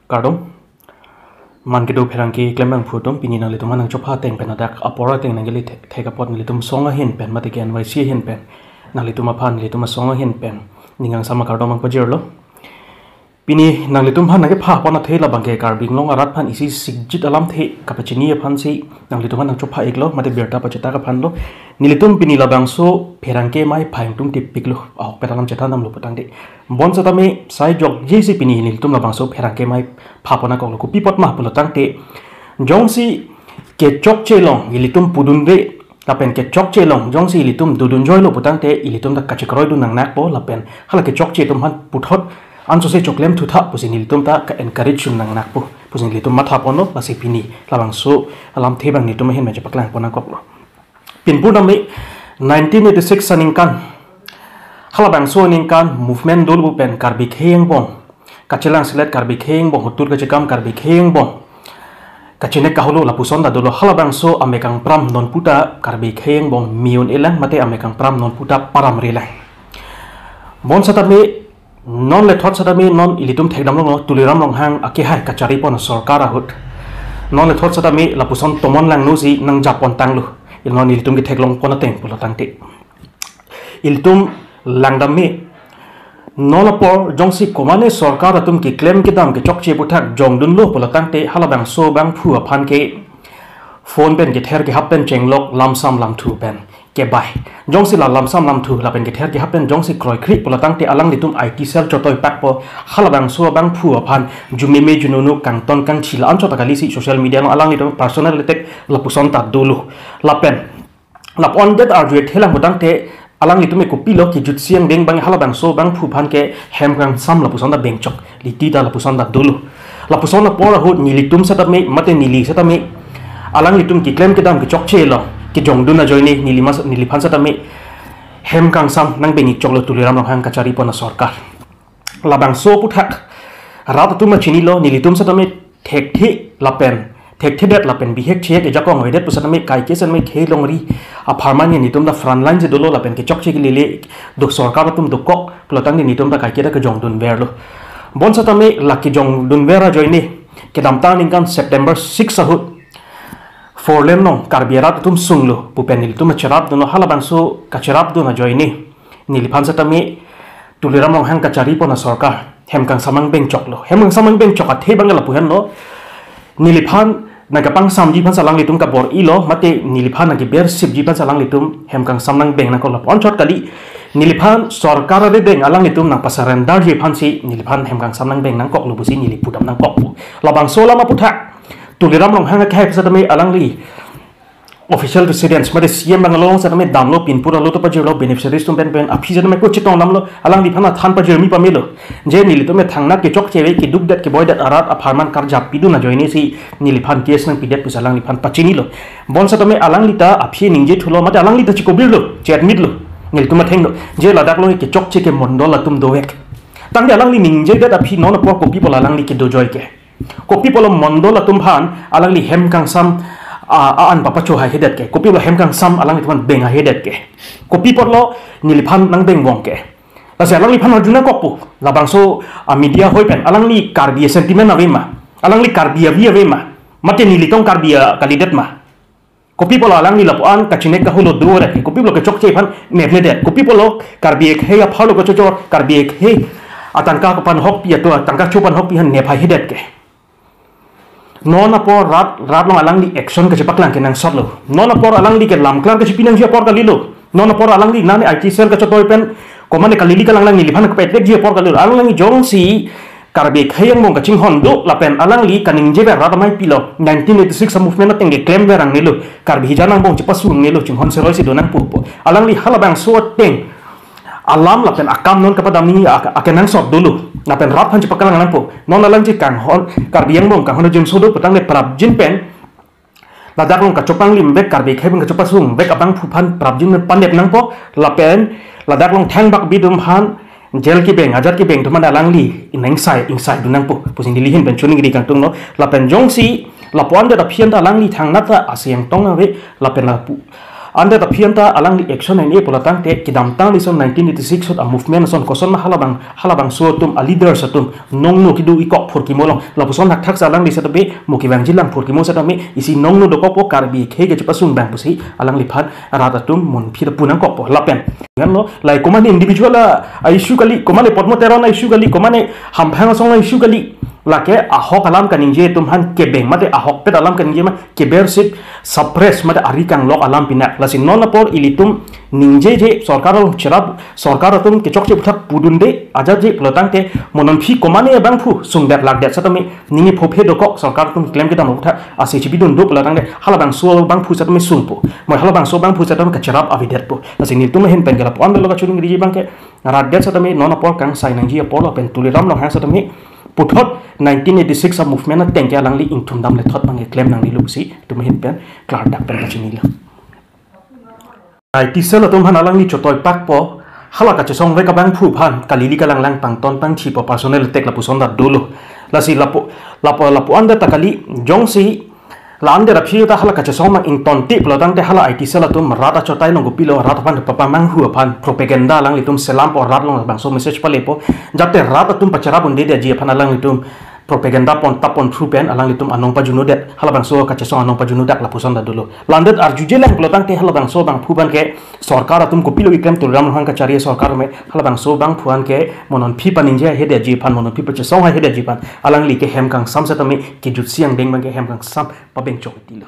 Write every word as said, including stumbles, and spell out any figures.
Kardom. Man kedo pherangke klembangphu atum, pini nanglitum aphan nangchopha ateng pen ladak apor ateng nangkele the-, thek apot nelitum asong ahin pen, mate ke N Y C ahin pen nanglitum aphan, nelitum asong ahin pen ning kangsam akardom nangpajirlo. Pini nanglitum aphan nangkepha pon athe labang ke Karbi Anglong arat aphan isi sikjit alamthe kapachini aphansi nanglitum aphan nangchopha iklo, mate birta pachetak aphanlo. Nelitum pini labangso pherangke amei pha ingtungtipiklo, ahokpet alam chethan damlo putangte. Bonsetame sai jokjesi pini nelitum labangso pherangke amei pha pon nangkoklo, kopi apot ma pulotangte, jongsi kechokche along ilitum pudunre lapen kechokche along jongsi ilitum dodunjoilo putangte, ilitum ta kachekroidun nangnakpo lapen hala kechokche atum aphan puthot ansose choklem thutha pusi nelitum ta ka-encourage dun nangnakpo pusi nelitum matha ponlo. Lasi pini labangso alamthe abang nelitum ahin pen chepaklang pon nangkoklo. Pinpur tame nineteen eighty-six aningkan, halabangso aningkan movement dolo pen Karbi akhei angbong, kachelang selet Karbi akhei angbong, hotur kachekam Karbi akhei angbong, kachinek kaholo lapuson ta dolo. Halabangso amek kangpram nonputa Karbi akhei angbong me-un-elang, mate amek kangpram nonputa paramrelang. Bonsetame non lethot setame non ilitum thekdamlo, Tuliram Ronghang akehai kachari pon asorkar ahut. Non lethot setame lapuson tomon langnosi nangjap pon tanglo, non ilitum ketheklong pon ateng pulotangte. Ilitum langdam me, non apor jongsi komane sorkar atum keklem kedam kechokche aputhak jongdunlo pulotangte, halabangso abangphu aphan ke phone pen kether kehap pen chenglok, lamsam lamthu pen kebai. Jongsi la lamsam lamthu lapen kether kehap pen jongsi kroikre pulotangte, alanglitum I T cell chotoi pakpo. Halabangso abangphu aphan jumeme jununu, kangton kangthi la anchot ta kalisi, social media along alanglitum personal attack lapuson ta dolo. Lapen lapu-an det arju-e thelang putangte, alanglitum ke kopilo kejutsi angdeng abang, halabangso abangphu aphan ke hem kangsam lapuson ta bengchok, liti ta lapuson ta dolo. Lapuson apor ahut nelitum setame, mate neli setame, alanglitum keklem kedam kechokche along kejongdun ajoine neli mas-, neliphan setame hem kangsam nangbeng ikchoklo Tuliram Ronghang kachari pon asorkar. Labangso aputhak rat atum chinilo, nelitum setame thekthe lapen, thekthedet lapen bihek chihek ejakong avedet pu setame, kaike setame khei longri apharman nelitum ta front line si dolo lapen kechokche kelele do, sorkar atum dokok pulotangte nelitum ta kaike ta kejongdunverlo. Bonsetame la kejongdunver ajoine, kedamtang aningkan September six ahut four lane along Karbi arat atum sunglo pu pen nelitum cherapdunlo. Halabangso kacherapdun ajoine neliphan setame Tuliram Ronghang kachari pon asorkar hem kangsam nangbengchoklo. Hem kangsam nangbengchok athe abang lapu henlo, neliphan nangkapangsamji aphan si alanglitum kabor-ilo, mate neliphan nangkebersipji aphan si alanglitum hem kangsam nangbeng nangkoklo, anchot kali. Neliphan sorkar arideng alanglitum nangpasurrenderji aphansi neliphan hem kangsam nangbeng nangkoklo pusi neli pudam nangkokpo. Labangso alam aputhak Tuliram Ronghang akehai setame alangli official residence, mate C M bungalow along setame damlo, pinpur alo ta pajirlo, beneficiaries atum pen pen aphi setame ko chetong damlo, alangliphan athan pajirmi pamelo. Je nelitum thangnat kechokche ave, kedukdet keboidet arat apharman karjap pidun ajoine si neliphan case nangpidet pusi alangliphan pachinilo. Bonsetame alangli ta aphi ningje thulo, mate alangli ta chikobirlo, che-admitlo. Nelitum athenglo, je ladak along kechokche ke mondol atum dovek. Tangte alangli ningjedet aphi non apor kopi pulo alangli kedojoi ke? Kopi pulo mondol atum aphan alangli hem kangsam, a, a-an papacho haihedet ke? Kopi pulo hem kangsam alanglitum aphan beng haihedet ke? Kopi pulo neliphan nangbeng vong ke? Lasi alangliphan arju nangkokpo, labangso a-media ahoi pen, alangli Karbi a-sentiment ave ma? Alangli Karbi avi ave ma? Mate nelitum Karbi a kalidet ma? Kopi pulo alangli lapu-an kachinek kaholo doret ke? Kopi pulo kechokche aphan nepnedet? Kopi pulo Karbi akhei apharlo kachochor, Karbi akhei atangka kapanhokpi, ato atangka chopanhokpi aphan nep haihedet ke? Non apor rat, rat along alangli action kachepaklang kenangsotlo. Non apor alangli ke lamklar kachepi nangji apor kalilo. Non apor alangli nane I T cell kachotoi pen, komane kalili kalanglang neliphan kapethekji apor kalilo. Alangli jongsi Karbi akhei angbong kachinghon do lapen alangli kaningjever rat amei pilo, nineteen eighty-six a-movement ateng keklemver angnelo, Karbi hijan angbong chepasung nelo, chinghon seroi si do nangpo pu. Alangli halabangso ateng alam lapen akam non kapadamji a-, akenangsot dolo. Lapen rat aphan chepaklang nangpo. Non alangli kanghon, Karbi angbong kanghon ajinso do putangte prapjin pen ladak along kachopanglim vek, Karbi akhei pen kachopasung vek abangphu aphan prapjin pen panep nangpo. Lapen ladak along thangbak bidun aphan, jail kebeng, ajat kebeng atum aphan alangli ingsai, ingsai dun nangpo pusi neli ahin pen choningri kangtunglo. Lapen jongsi lapu-an det aphi anta alangli thangnat ta aseng tong ave, lapen lapu Ante ta aphi anta alangli action en-e pulo tangte kedamtang along nineteen eighty-six ahut a movement ason koson ma halabang halabangso atum a leaders atum nongno kedo-ik kok phurkimo along lapuson thakthak si alangli setame mo kevangjilang phurkimo setame isi nongno dokokpo Karbi akhei kachepasung abang pusi alangliphan rat atum monphi ta pu nangkokpo lapen. Yan lo, lahai komane individual a, a issue kali, komane Padma Teron a issue kali, komane Hamphang Asong a issue kali. Lake ahok alam kaningje atum aphan kebeng, mate ahokpet alam kaningje ma keber sip suppress mate ari kanglok alam pinak. Lasi non apor ilitum ningjeje sorkar atum cherap, sorkar atum kechokche puthak pudunde ajatje pulo tangte mo nonphi komane abangphu sungdet lakdet setame ningje phophe dokok sorkar atum klem kedam puthak ase chibidun do pulo tangte halabangso abangphu setame sungpo. Mo halabangso abangphu setame kacherap avedetpo. Lasi nelitum ahin pen ke lapu-an lo kachiningriji abang ke rat det setame non apor kangsai nangji apor lapen Tuliram Ronghang setame puthot nineteen eighty-six a movement ateng ke alangli ingthum dam lethot abang ke klem nangnelo pusi itum ahin pen klardak pen kachinilo. I T cell atum aphan alangli chotoi pakpo, hala kachesong vek abangphu aphan kalili kalanglang pangton pangchipo, personal attack lapuson ta dolo. Lasi lapu lapu lapu-an ta kali jongsi la-an det aphi ta hala kachesong abang ingtonte pulo tangte hala I T cell atum rat achotai along kopilo rat aphan papa manghu aphan propaganda alanglitum selampo, rat along labangso message palepo, jate rat atum pacharap undedetji aphan alanglitum propaganda pon tap pon through pen alanglitum anong pajunodet, halabangso kachesong anong pajunodak lapuson ta dolo. La-an det arjujelang pulo tangte halabangso abangphu aphan ke sorkar atum kopilo keklem, Tuliram Ronghang kachari sorkar me halabangso abangphu aphan ke mo nonphi paningje ahedetji aphan, mo nonphi pachesong ahedetji aphan alangli ke hem kangsam setame kejutsi angdeng abang ke hem kangsam pabengchok tilo.